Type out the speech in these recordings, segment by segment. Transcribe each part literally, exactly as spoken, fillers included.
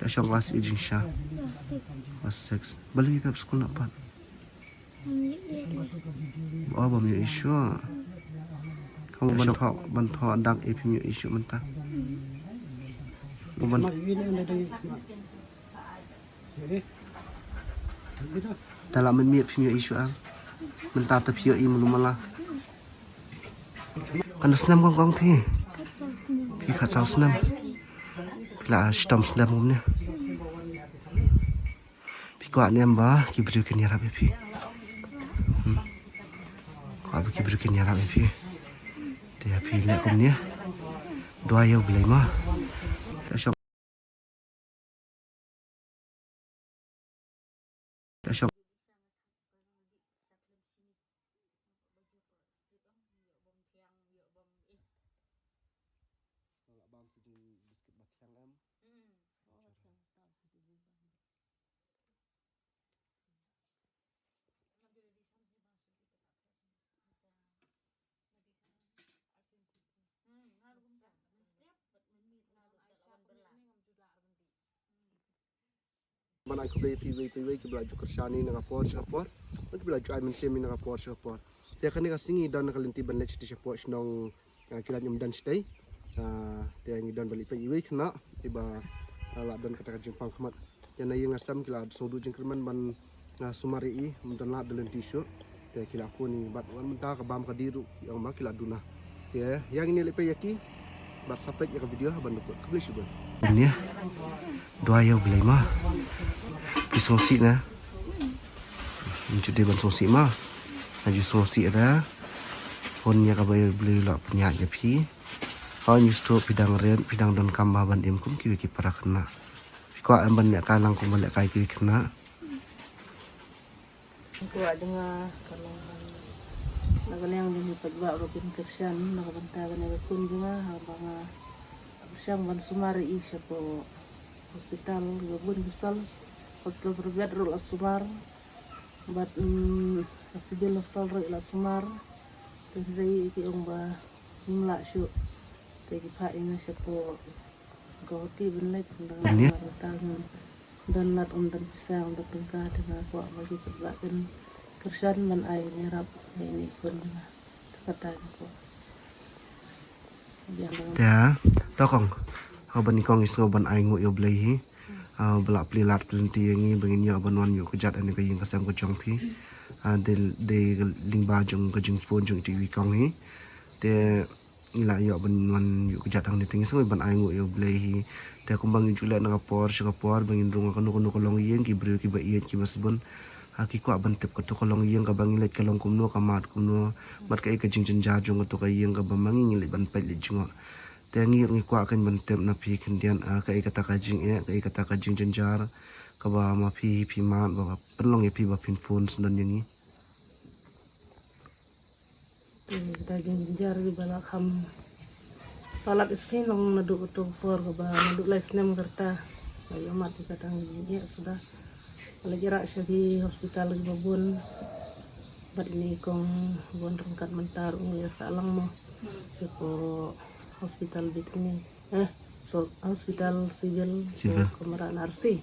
Te shong klas ïa jingshisha. Klas six. Balei pep skul na pat? Oh, bam ïa issue. Kamu ban thok, ban thok dak ïa phi ïa issue mynta. Ban. Te la mynmiet phi ïa issue ang. Mynta te phi ïa i mulu mala. Kan snem kong kong phi. Phi khat saw snem. Phi la shitom snem kumne. Phi kwah ne em ba ki briew kin ïarap ïa phi. Hmm. Kwah ba ki briew kin ïarap ïa phi. Te ïa phi leh kumne. Duwai ïa U Blei ma. Te shong. Te shong. Ban ai khublei ïa phi iwei pa iwei kiba la ju kyrshan ïa ngi na ka por sha ka por. Bad kiba la ju ai mynsiem ïa ngi na ka por sha ka por. Te kane ka sngi don ka lynti ban leit shatei shapoh shnong, ah, ki la ïoh don shatei. Ah, te ngi don ba leit peit iwei khynnah iba, ah, la don kata ka jingpang khmat. Ïa na ïing na sem ki la sngewduh jingkyrmen ban, ah, sumar ïa i, mynta la da lynti shuh. Te ki la khun i bad wan mynta ka bam ka dih ruh ki ong ba ki la duna. Te ïa ngin ïa leit peit ïa ki bad sa peit ïa ka video ban dukut. Khublei shibun. Nia. Duwai ïa U Blei ma. Phi sngewsih na. Ngi ju dei ban sngewsih ma. Nga ju sngewsih da. Pun ïa kaba U Blei u la pynïaid ïa phi. Hooid, ngi sngewthuh phi dang rit, phi dang donkam ba ban im kum kiwei ki para khynnah. Phi kwah em ban lehkai lang kum ban lehkai kiwei ki khynnah? Kwah jong nga ka long ban, na ka liang jong ki paidbah ruh kin kyrshan na ka bynta kane ka khun jong nga, haba nga kyrshan ban sumar ïa i shapoh hospital, ka bun hospital, hospital private ruh la sumar. Bad, mm, ka civil hospital ruh la sumar. Te hynrei ki ong ba ngim lah shuh. Te ki phah ïa nga shapoh Guwahati ban leit, ynda nga don lad, ym don pisa, ym don tyngka, te nga kwah ba ki paidbah kin kyrshan ban ai ïarap ïa ine i khun jong nga. Te kata nga kwah. Te to kong, haba ngi kong ngi sngew ban ai nguh ïa U Blei hi. Ah, ba la plie lad plie lynti ïa ngi ba ngin ïoh ban wan ïuh kjat ha kane ka ïing ka sem ka jong phi. Ah, dei, dei lyngba jong ka jingphone jong iti i kong hi. Te ngi la ïoh ban wan ïuh kjat hangne, te ngi sngew ban ai nguh ïa U Blei hi. Te kumba ngi ju leh na ka por sha ka por ba ngin rung ha kano kano ka longïing, ki briew kiba ïeit kiba sbun, ha ki kwah ban tip kato ka longïing kaba ngi leit ka long kumno, ka mad kumno, bad kaei ka jingjynjar jong kato ka ïing kaba ma ngi ngi leit ban peit leit jngoh. Te ngi ruh ngi kwah kan ban tip na phi khyndiat, ah, kaei kata ka jingeh, kaei kata ka jingjynjar kaba ma phi hi phi mad ba pynlong ïa phi ba phin phone sdang ïa ngi. Te kata ka jingjynjar kiba la kham palat ïa ngi long naduh kato ka por kaba naduh lai snem ka rta. Ba ïoh mad ïa kata ka jingeh suda. Ba la jrah sha ki hospital kiba bun. Bad ine i kong bun ryngkat mynta ruh ngi ïa sah lang mo. Shapoh hospital veterinary, eh, so, hospital civil, civil. Ko Kamara N R C.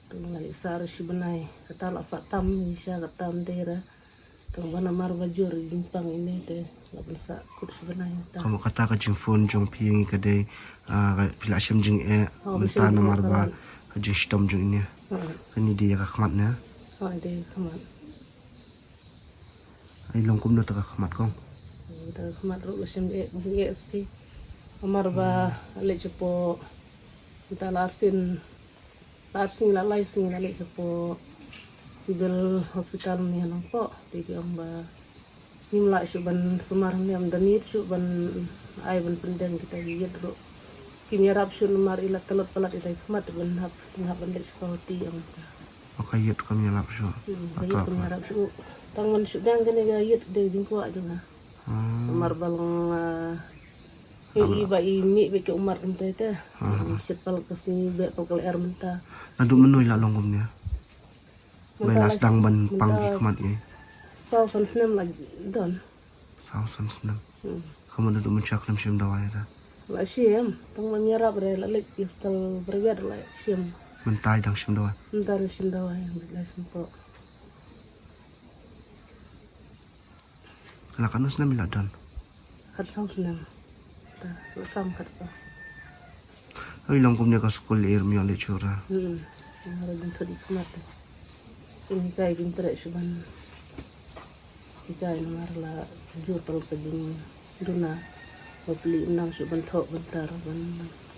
Te nga leit sah ruh shi bnai, kata la sah tam, ngi sha kata mynta ruh. Te ba namar ba jur jingpang ine te la ban sah kut shi bnai kata. Kaba kata ka jingphone jong phi ïa ngi ka dei, ah, ka, phi la shem jingeh, oh, mynta namar ba ka jingshitom jong ine. Ha. Kane dei ïa ka khmat ne? Ha, dei ïa ka khmat. Ai long kumno ta ka khmat kong? Ta ka khmat ruh la shem jingeh, jingeh shisha. Namar ba leit shapoh, mynta la arsien, la arsien la lai sngi la leit shapoh Civil Hospital mynne Nongpoh, te ki ong ba ngim lah shuh ban sumar ne, ym don ïit shuh ban ai ban pyndeng kita ki ïit ruh. Kim ïarap shuh namar i la tlot palat ita i khmat ban hap, ban hap ban leit sha Guwahati ong ta. O ka ïit kam ïalap shuh. Hmm, ka ïit kam ïalap shuh. Tang ban shu biang kane ka ïit dei jingkwah jong nga. Hmm. Namar ba long, ah, i, i ba i mih bad ka umar kumta te. Hmm. Shit pal ka sngi bad pal ka lyer mynta. Naduh mynno i la long kumne? Ba i la sdang ban pang ki khmat i. Saw san snem la don. Saw san snem. Hmm. Ka mut naduh mynshwa khlem shim dawai ïa ta. La shim, tang ban ïarap re la leit ïa hospital private la shim. Mynta dang shim dawai. Mynta dang shim dawai, la shim ko. La katno snem i la don? Khatsaw snem. Ta, la kam khatsaw. Oi, long kumne ka skul ir mi ole chura. Hmm. Mar din thodi khmat. Ini kai din tere shuban. Ki kai namar la jur pal ka jingduna. Ba pli nam shu ban thok ban tar ban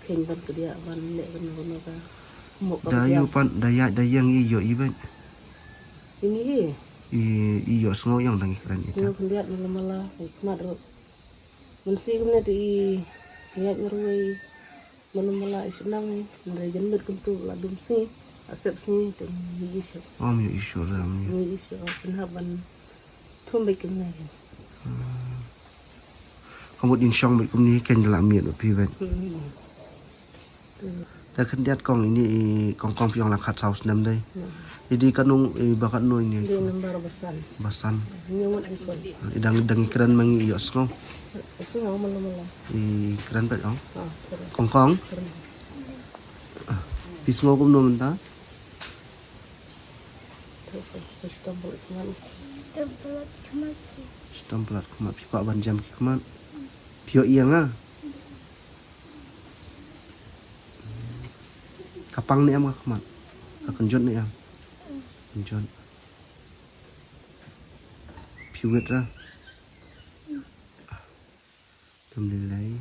kheiñ ban kdiah ban leh ban ban ka mok ka Da kdiah. Yu pan da ya da yang i yo i ben. Ini hi. I i yo sngo yang dang i kren ita. Ini kdiah mala mala khmat ro. Mensi kumne ti i ya ngerwei. Manu mala i shnang ni, mare jan mit kumtu la dum sngi, asep sngi, te mi i shu. Om yo i shu ram ni. Mi i shu, oh, pynhap ban thum bek kumne. Ka mut in shong bek kumni ken la miet bek pi bek. Hmm. Ta khyndiat kong ini i kong kong piong la khatsaw snem dei. Hmm. Idi ka nung i ba ka nung ini. Di number basan. Basan. Ni ngut di kon. I dang dang i kren mangi i yo sngo. Sngo mala mala. I kren pet ong. Ah, kren. Kong kong. Kren. Ah, pi sngo kumno mynta? Terus, terus tampal khmat. Tampal khmat. Tampal khmat. Pi pa ban jam ki khmat. Pi yo ïa nga. Ka pang ne em ka khmat. Ka kynjot ne em. Kynjot. Phi wit ra. Tam lei lei.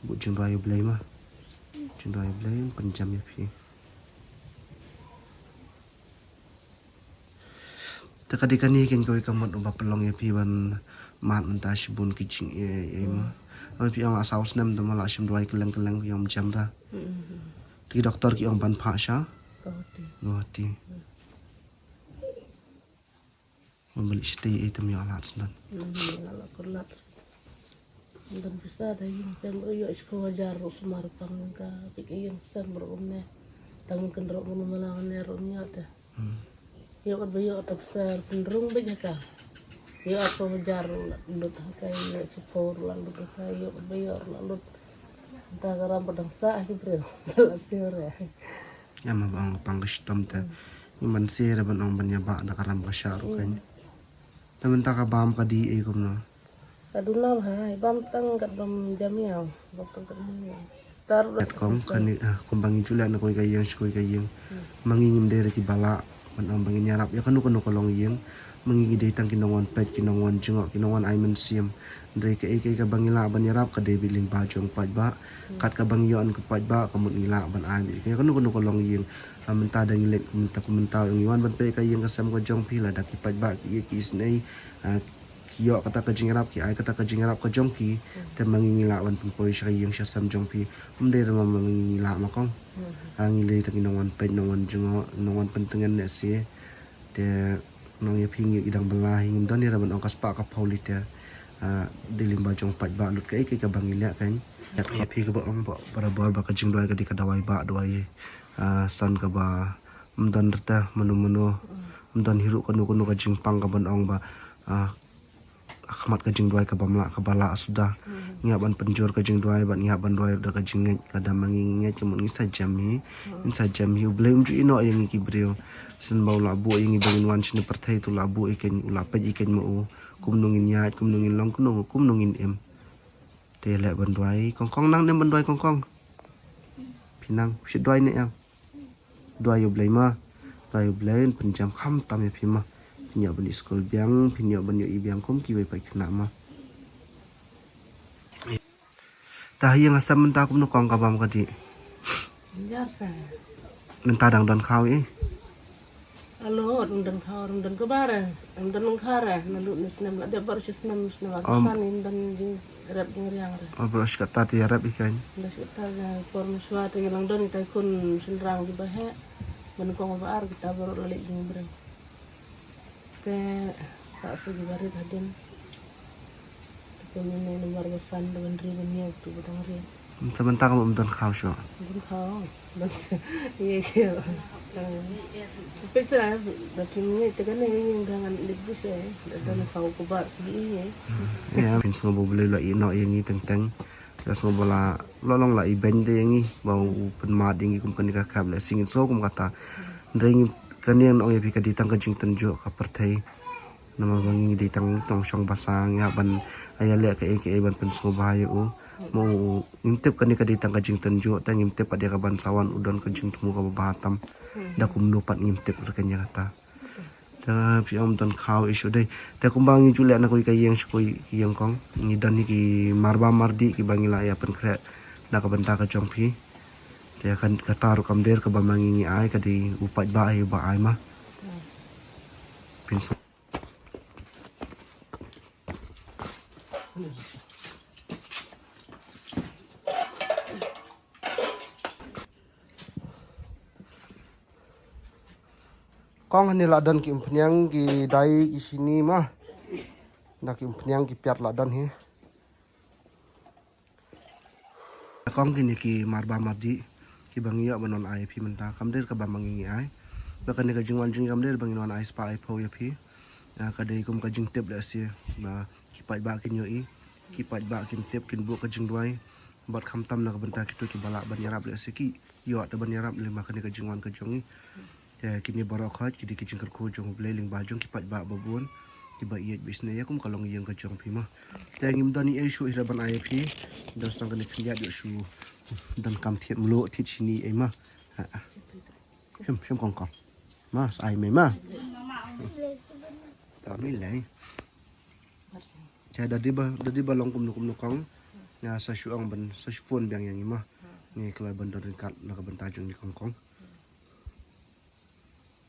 Bud jingduwai ïa u Blei ma. Jingduwai ïa u Blei pynjam ïa phi. Te ka dei kane ken kawei ka mut uba pynlong ïa phi ban mad mynta shibun ki jingeh ei ei ma. Wan phi ong la saw snem te ma la shim duwai kylleng kylleng phi ong jam da. Te ki doktor ki ong ban phah sha Guwahati. Wan ba leit shatei ei te ma ïoh lad sdang. Don pisa da ïing sem ruh ïoh shiphew hajar ruh sumar pang ka pik ïing sem ruh kumne. Tang kynroh mano mala ne ruh ïoh te. Ïoh kat ba ïoh ta pisa pynrung beit ha ka. Ïoh arphew hajar ruh la lut ha ka, ïoh shiphew ruh la lut ha ka, ïoh kat ba ïoh ruh la lut. Ta ka ram ba dang sah ki briew. La siew re. Ïa ma ba ong ka pang ka shitom te. Ngi man siew re ban ong ban ïa ba da ka ram ka shah ruh kan. Te mynta ka bam ka dih ei kumno? Ka duna bha, i bam tang kat bam jam ïa, bam tang kat bam ïa. Tar kat kong kane, ah, kumba ngi ju leh na kawei ka ïing sha kawei ka ïing. Ma ngi ngim dei re kiba lah ban ong ba ngin ïarap ïa kano kano ka longïing. Ma ngi ngi dei tang ki nongwan peit, ki nongwan jngoh, ki nongwan ai mynsiem. Hynrei kaei kaei kaba ngi lah ban ïarap ka dei beit lyngba jong paidbah. Kat kaba ngi ïoh na ka paidbah ka mut ngi lah ban ai beit ïa kano kano ka longïing. Ah, mynta da ngi leit mynta kum mynta ngi wan ban peit ka ïing ka sem ka jong phi, lada ki paidbah ki ïeit ki isynei, ah, ki ïoh kata ka jingïarap, ki ai kata ka jingïarap ka jong ki, te ma ngi ngi lah ban pynpoi sha ka ïing sha sem jong phi. Ym dei re ma ma ngi ngi lah ma kong. Ah, ngi dei tang ki nongwan peit, nongwan jngoh, nongwan pyntngen ne se. Te nong ïa phi ngi i dang bylla hi ngim don ïa ra ban ong ka spah ka phew liter. Ah, dei lyngba jong paidbah lut kaei kaei kaba ngi leh kan. Ïa phi kaba ong ba barabor ba ka jingduwai ka dei ka dawai ba dawai. Ah, san kaba ym don rta mano mano. Ym don hi ruh kano kano ka jingpang kaban ong ba, ah, khmat ka jingduwai kaba mlah kaba lah suda. Ngi hap ban pynjur ka jingduwai bad ngi hap ban duwai da ka jingngeit, lada ma ngi ngi ngeit ka mut ngi sa jem hi. Ngin sa jem hi, u Blei um ju ïehnoh ïa ngi ki briew. Shen ba u la buh ïa ngi ba ngin wan shane pyrthei te u la buh ïa kane, u la peit ïa kane ma u. Kumno ngin ïaid, kumno ngin long, kumno kumno ngin im. Te leh ban duwai kong kong, nang ne em ban duwai kong kong? Phi nang, phi duwai ne em? Duwai ïa u Blei ma. Duwai ïa u Blei un pynjam khamtam ïa phi ma. Phin ïoh ban ïa skul biang, phin ïoh ban ïoh i biang kum kiwei pat khynnah ma. Ta ha ïing ha sem mynta kumno kong ka bam ka dih? Jar sa. Mynta dang don khaw i? Alo, ym don khaw, ym don kaba re, ym don nang kha re, na lut ne snem la dep baroh shi snem, snem la san ym don jing rep jing riang re. Oh, baroh shi katta te ïarap i kan. Baroh shi katta ka por mynshuwa te ki long don kita i khun shynrang kiba heh. Ban kong ba ar kita baroh la leit jingbriew. Te sa shu kiba rit hadien. Te kumne namar ba san da ban ri ban ïa tu ba dang ri. Mynta mynta ka ym don khaw shuh. Don khaw. Don se. Ye shuh. Peit sa da phi ngi te kane ngi ngi da ngan lip bu se. Da don khaw ku ba ki ngi. Ya, phin sngew ba U Blei u la ïehnoh ïa ngi teng teng. Ka sngew ba la long long la i beiñ de ïa ngi ba u pynmad ïa ngi kum kane ka khap leh sing so kum kata. Hynrei ngi kane ngi ong ïa phi ka dei tang ka jingtynjuh ka pyrthei. Namar ba ngi dei tang nongshong basa ngi hap ban ïaleh kaei kaei ban pynsngewbha ïa u. Mo u ngim tip kane ka dei tang ka jingtynjuh te ngim tip pat ïa ka ban sa wan u don ka jingthmu kaba bha tam. Da kumno pat ngim tip ruh kane kata. Te phi ong don khaw issue dei. Te kumba ngi ju leh na kawei ka ïing sha kawei ka ïing kong. Ngi don hi ki marba mardih kiba ngi la ïa pynkhreh na ka bynta ka jong phi. Te kan kata ruh kam dei kaba ma ngi ngi ai ka dei u paidbah hi ba ai ma. Phin sa Kong hani la don ki umphniang ki dai ki shini ma. Da ki umphniang ki piat la don hi. Kong kine ki marba mardih kiba ngi ïoh ban wan ai ïa phi mynta kam dei kaba ma ngi ngi ai. Ba kane ka jingwan jong ngi kam dei ba ngin wan ai spah ai phew ïa phi. Ka dei kum ka jingtip lehse ba ki paidbah kin ïohi, ki paidbah kin tip kin buh ka jingduwai. Bad khamtam na ka bynta kito kiba lah ban ïarap lehse ki ïoh te ban ïarap lem ha kane ka jingwan ka jong ngi. Te kine baroh khoit ki dei ki jingkyrkhu jong U Blei lyngba jong ki paidbah ba bun kiba ïeit ba isynei ïa kum ka longïing ka jong phi ma. Te ngim don ei ei shuh hi ban ai ïa phi. Don tang kane khyndiat ïoh shu don kam thied mluh thied shini ei ma. Ha, ha. Shem shem kong kong. Ma sa ai me ma. Ta me lei. Te da dei ba da dei ba long kumno kumno kong. Nga sa shu ong ban sa shu phone biang ïa ngi ma. Ngi kloi ban don ryngkat na ka bynta jong ngi kong kong.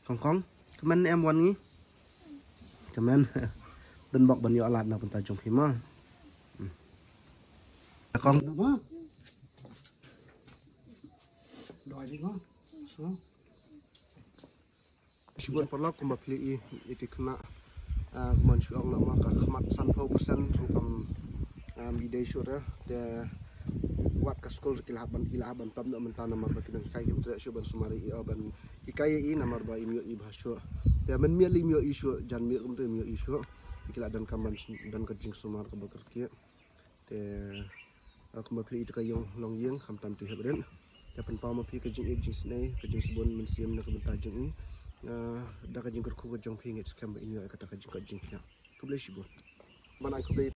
Kong kong, kmen ne em wan ngi? Kmen. Don bok ban ïoh lad na ka bynta jong phi ma. Hmm. Kong. Shibun paralok kumba phi ïohi ïa ki khynnah, ah, kumban shu ong noh ma ka khmat sanphew percent ruh kam, um, i dei shuh re. Te wat ka skul ruh ki la hap ban, ki la hap ban pep noh mynta namar ba ki nonghikai kim treh shuh ban sumar ïa i, ban hikai ïa i namar ba im ïohi bha shuh. Te mynmiet lei im ïohi shuh, janmiet kumta im ïohi shuh. Te ki la donkam ban don ka jingsumar kaba kyrkieh. Te, ah, kumba phi ïohi ïa ka ïing longïing khamtam tu hep rit. Te pynpaw ma phi ka jingïeit jingsnei ka jingsbun mynsiem na ka bynta jong i. Ah, da ka jingkyrkhu ka jong phi ngeit skhem ba in ïoh ïa kata ka jingkot jingkhiah. Khublei shibun. Ban ai khublei.